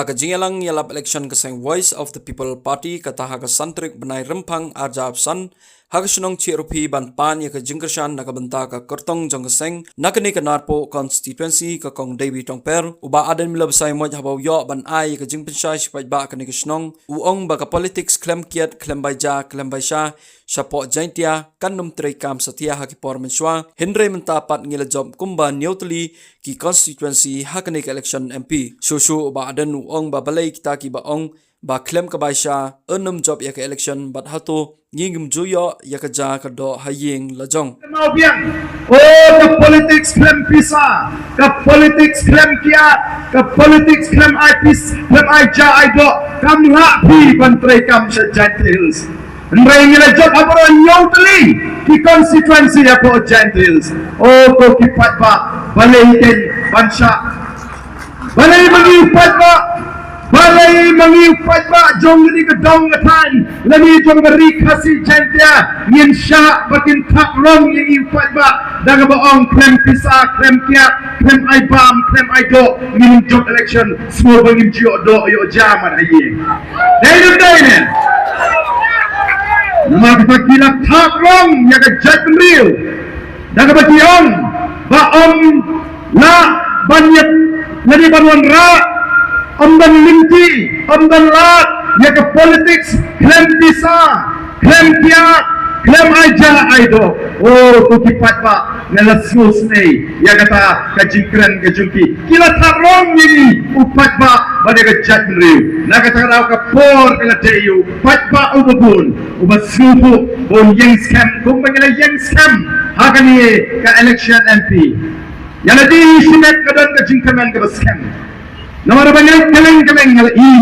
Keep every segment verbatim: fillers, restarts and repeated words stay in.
Ka jingïalang ïalap election ka seng Voice of the People Party kata ha ka san tarik bnai Rymphang arhajar arphew san ha ka shnong Chiatruphi ban pan ïa ka jingkyrshan na ka bynta ka kyrtong jong ka seng na kane ka Narpuh constituency, ka Kong Dewi Tongper, u Bah Ardent Miller Basaiawmoit, haba u ïoh ban ai ïa ka jingpynshai sha ki paidbah kane ka shnong, u ong ba ka politics khlem kiad, khlem bai ja, khlem bai sha shapoh Jaintia kan nym treikam satia ha ki por mynshuwa, hynrei mynta pat ngi la jop kumba hynñiew tylli ki constituency ha kane ka election M P. Shuh shuh u Bah Ardent u ong ba balei kita kiba ong ba khlem ka bai sha yn nym jop ïa ka election, bad hato ngi ngim ju ïoh ïa ka ja ka doh ha ïing la jong. Mawbiang. Oh, ka politics khlem pisa, ka politics khlem kiad, ka politics khlem ai pis, khlem ai ja ai doh, kam lah phi ban treikam sha Jaintia Hills. Hynrei ngi la jop ha baroh hynñiew tylli ki constituency hapoh Jaintia Hills. Oh, ko ki paidbah, balei kein ban shah? Balei ma ngi u paidbah? Balei ma ngi u paidbah jong kane ka dong ka thaiñ lane jong ka Ri Khasi Jaintia ngin shah ba kin thap rong ïa ngi u paidbah da kaba ong khlem pisa, khlem kiad, khlem ai bam, khlem ai doh, ngin jop election, sngewbha ngin ju ïoh doh ïoh ja man ha ïing. Dei ne ym dei ne? Namar kata ki la thap rong ïa ka jaitbynriew da kaba ki ong ba ym lah ban ïa, lane ban wanrah, ym ban lynti, ym ban lad ïa ka politics khlem pisa, khlem kiad, khlem ai ja ai doh. Oh, ko ki paidbah, nga la sngewsynei ïa kata ka jingkren ka jong ki. Ki la thap rong ïa ngi u paidbah bad ïa ka jaitbynriew. Na kata ka daw ka por ka la dei ïa u paidbah uba bun, uba sngewthuh, ba un ïeng skhem kumba ngi la ïeng skhem ha kane ka election M P. Ïa lade shimet ka don ka jingkmen kaba skhem. Namar ba ngi la kylleng kylleng ngi la i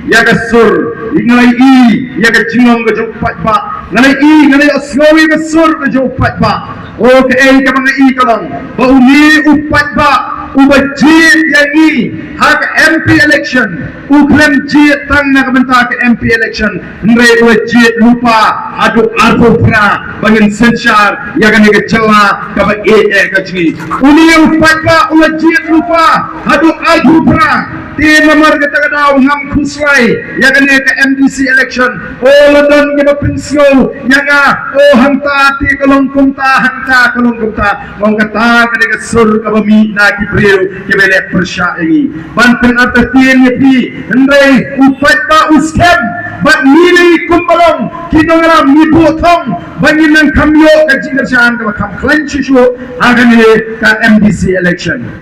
ïa ka sur, ngi la i ïa ka jinglong ka jong u paidbah, ngi la i, ngi la ïohsngew ïa ka sur ka jong u paidbah. Oh, kaei kaba ngi i ka long ba une u paidbah uba jied ïa ngi ha ka M P election, u khlem jied tang na ka bynta ka M P election, hynrei u la jied lypa haduh arphew phra ba ngin synshar ïa kane ka jylla kaba eh eh ka jong ngi. Une u paidbah u la jied lypa haduh arphew phra. Te namar kata ka daw ngam khuslai ïa kane ka M D C election. Oh, la don kiba pynsngew ïa nga, oh, hangta te ka long kumta, hangta ka long kumta. Ong kata ka dei ka sur kaba mih na ki briew kiba leh pyrshah ïa ngi ban pynartatien ïa phi. Hynrei u paidbah u skhem bad ngi, ngi kumba long ki nongïalam, ngi buh thong ba ngin nang kham ïoh ka jingkyrshan kaba kham khlaiñ shuh shuh ha kane ka M D C election.